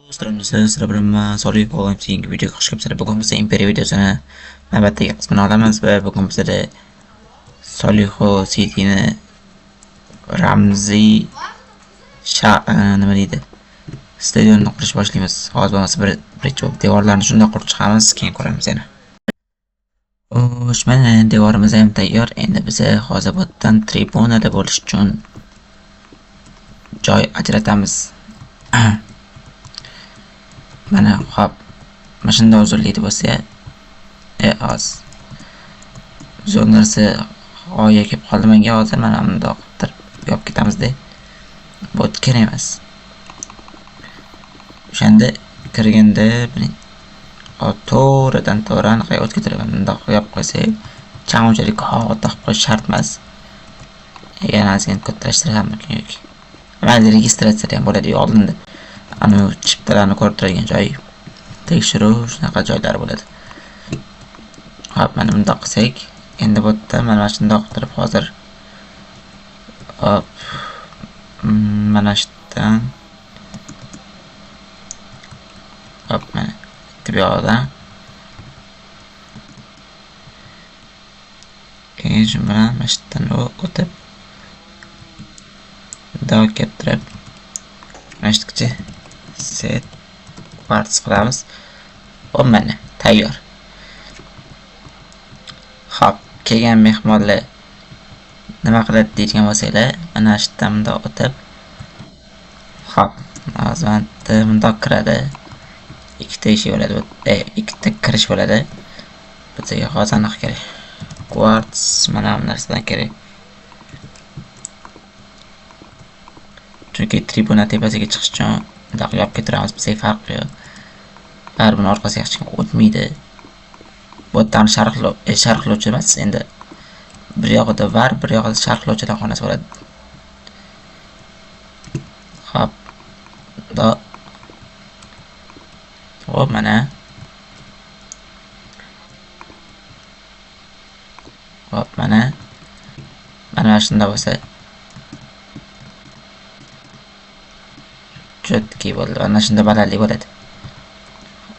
Do'stlar, bilan Solih bo'lim keyingi videoga xush kelibsizlar. Bugun biz Imperiya videosini navbatdagi qismini olamiz va bugun bizda Soliho City'ni ramziy nima deydi? Stadionni qurish boshlaymiz. Hozir bo'lmasa birinchi devorlarni shunday qurib chiqamiz, keyin ko'ramiz yana. Xo'sh, mana devorimiz ham tayyor. Endi biz hozir bu yerdan tribunada bo'lish uchun joy ajratamiz. Mana hop, mana shunday uzunlikda bo'lsa, hozir zo'r narsa g'oya kelib qoldi menga hozir. Mana bundoq qilib yopib ketamizda. Bu kerak emas. O'shanda kirganda to'g'ridan to'g'ri aniq o'tib ketadi. Bundoq yopib qo'ysak, chang unchalik qattiq qilib qo'yish shart emas. Yana ozgina kattalashtirib ham mumkin yoki. Mayli, registratsiya ham bo'ladi oldinda. Ana chiptalarni ko'rib turadigan joy, tekshiruv shunaqa joylar bo'ladi. Hop, mana bundoq qilsak, endi bu yerda mana shundoq qilib hozir hop, mana shu yerdan hop, mana bitta bu yoqdan keyin shu bilan mana shu yerdan o'tib bundoq kelib turib mana shu yergacha set quartz qilamiz. Hop, mana tayyor. Hop, kelgan mehmonlar nima qiladi deydigan bo'lsanglar, mana shu yerdan bundoq o'tib, hop, hozir bundoq kiradi. Ikkita eshik bo'ladi, ikkita kirish bo'ladi. Bizga hozir aniq kerak. Quartz mana bu narsadan kerak. Chunki tribuna tepasiga chiqish uchun bundoq yopib ketiramiz, bizga farq yo'q. Baribir buni orqasiga hech kim o'tmaydi. Bu yerdan sharhlovchi emas, endi bir yog'ida var, bir yog'ida sharhlovchilar xonasi bo'ladi. Hop. Hop, mana. Hop, mana. Mana shunda bo'lsa cho'tki bo'ldi. Mana shunda balandlik bo'ladi.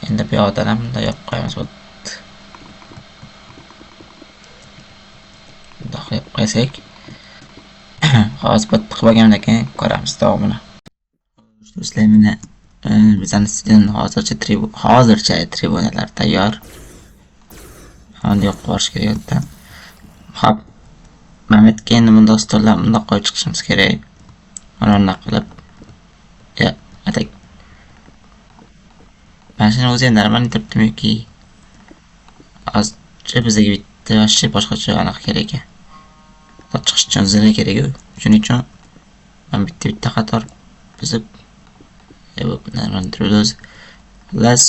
Endi bu yoqdan ham bunday yopib qo'yamiz. Bundoq yopib qo'ysak, hozir bitta qilib olgandan keyin ko'ramiz davomini. Do'stlar, mana bizning stadion hozircha tribunalar tayyor. Endi yo'q borish kerak yerdan. Hop, mana bu yerga endi bundoq stollar bundoq qo'yib chiqishimiz kerak. Mana bundoq qilib. Ya, atak. Mana shuni o'zi ham normal turibdimi yoki hozircha bizga bitta вообще boshqacha aniq kerak ekan. Chiqish uchun zina kerak-ku. Shuning uchun men bitta-bitta qator buzib normal turibdi o'zi. Xullas,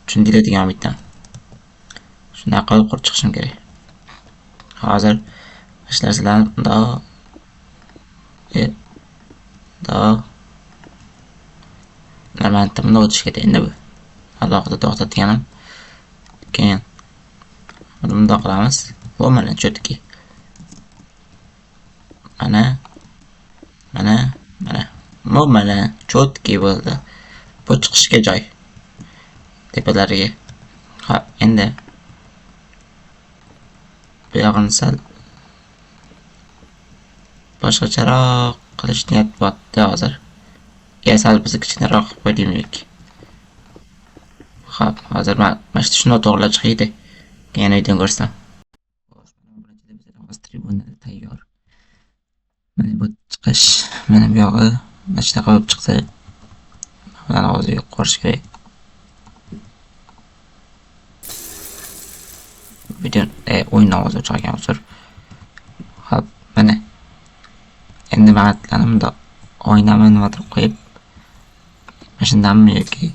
tushundinglar degan umiddaman. Shunaqa qilib qurib chiqishim kerak. Hozir shu narsalarni bundoq normal bundoq o'tish kerak endi bu. Alohida to'xtatganim. Keyin buni bundoq qilamiz. Bu mana cho'tki. Mana mana mana. Bu mana cho'tki bo'ldi. Bu chiqishga joy. Tepalariga. Ha, endi bu yog'ini sal boshqacharoq qilish niyat botdi hozir. Ya sal bizni kichkinaroq qilib qo'ydimlik. Hop, hozir mana shuni to'g'rilab chiqaydi. Keyin videoni ko'rsatam. Hozir tribunada tayyor. Mana bu chiqish, mana bu yog'i mana shunaqa bo'lib chiqdi. Bularni hozir yo'q qilish kerak. Video o'yin ovozi o'chgan hozir. Hop, mana. Endi mana bundoq oynani nimadir qo'yib, mana shundanmi yoki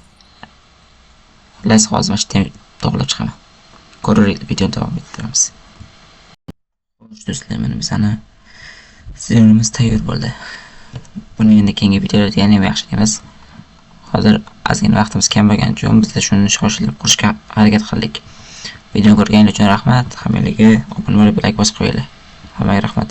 xullas hozir mana shu to'g'rilab chiqaman. Ko'raveringlar, videoni davom ettiramiz. Xo'sh do'stlar, mana bizani stadionimiz tayyor bo'ldi. Buni endi keyingi videolarda yana ham yaxshilaymiz. Hozir ozgina vaqtimiz kam bo'lgani uchun biz shuni shoshilib qurishga harakat qildik. Videoni ko'rganingiz uchun rahmat. Hammalarga obuna bo'lib, like bosib qo'yinglar. Hammaga rahmat.